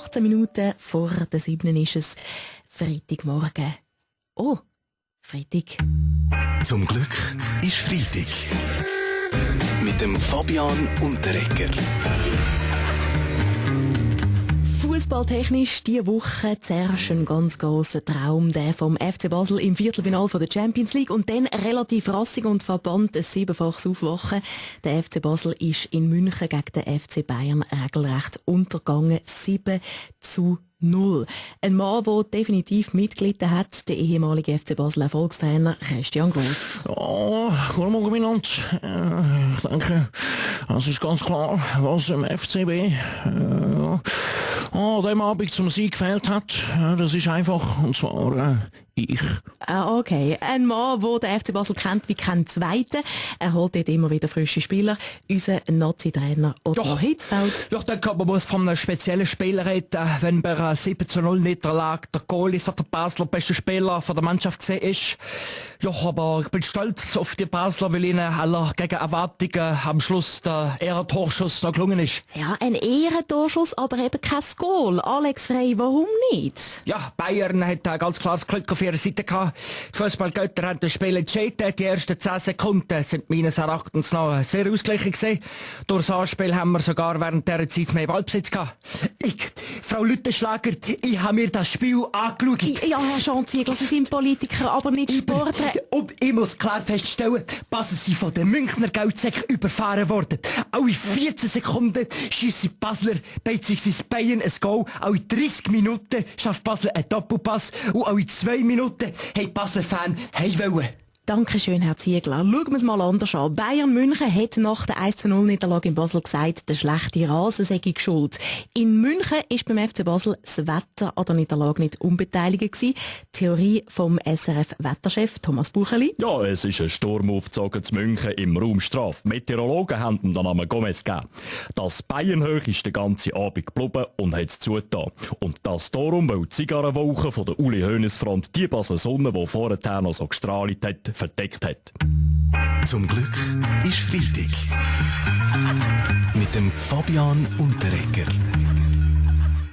18 Minuten vor der 7 ist es Freitagmorgen. Oh, Freitag. Zum Glück ist Freitag. Mit dem Fabian Unterreger. Fußballtechnisch diese Woche zuerst ein ganz grosser Traum, der vom FC Basel im Viertelfinale der Champions League und dann relativ rassig und verbannt ein 7-faches Aufwachen. Der FC Basel ist in München gegen den FC Bayern regelrecht untergegangen. 7-0. Ein Mann, der definitiv mitgelitten hat, der ehemalige FC Basel Erfolgstrainer Christian Gross. Ja, guten Morgen miteinander. Ich denke, es ist ganz klar, was im FCB an dem Abend zum Sieg gefehlt hat. Das ist einfach, und zwar ich. Okay. Ein Mann, der den FC Basel kennt wie kein Zweiter. Er holt dort immer wieder frische Spieler. Unser Nazi-Trainer Otto Hitzfeld. Ja, ich denke, man muss von einem speziellen Spieler reden, wenn bei einer 7-0-Niederlage der Goalie von der Basler beste Spieler von der Mannschaft gesehen ist. Ja, aber ich bin stolz auf die Basler, weil ihnen aller gegen Erwartungen am Schluss der Ehrentorschuss noch gelungen ist. Ja, ein Ehrentorschuss, aber eben kein Goal. Alex Frey, warum nicht? Ja, Bayern hat ganz klar das Glück auf ihrer Seite gehabt. Die Fußballgötter haben das Spiel entschieden. Die ersten 10 Sekunden sind meines Erachtens noch sehr ausgeglichen gewesen. Durch das Anspiel haben wir sogar während dieser Zeit mehr Ballbesitz gehabt. Frau Lüttenschlager, ich habe mir das Spiel angeschaut. Ja, Herr Schanziegler, Sie sind Politiker, aber nicht Sportler. Und ich muss klar feststellen, Basel sind von den Münchner Geldsäcken überfahren worden. Alle 14 Sekunden schiessen die Basler bzw. Bayern ein Goal. Alle 30 Minuten schafft Basel einen Doppelpass. Und alle 2 Minuten haben Basler-Fan heimwollen. Dankeschön, Herr Ziegler. Schauen wir es mal anders an. Bayern München hat nach der 1-0-Niederlage in Basel gesagt, der schlechte Rasen sei schuld. In München ist beim FC Basel das Wetter an der Niederlage nicht unbeteiligt gewesen. Theorie vom SRF-Wetterchef Thomas Bucheli. Ja, es ist ein Sturm aufgezogen zu München im Raum Straf. Meteorologen haben ihm den Namen Gomez gegeben. Das Bayernhoch ist den ganzen Abend geblieben und hat es zugetan. Und das darum, weil die Zigarrenwolke von der Uli Hoeneß Front die Basel Sonne, die vorher noch so gestrahlt hat, verdeckt hat. Zum Glück ist Freitag. Mit dem Fabian Unterreger.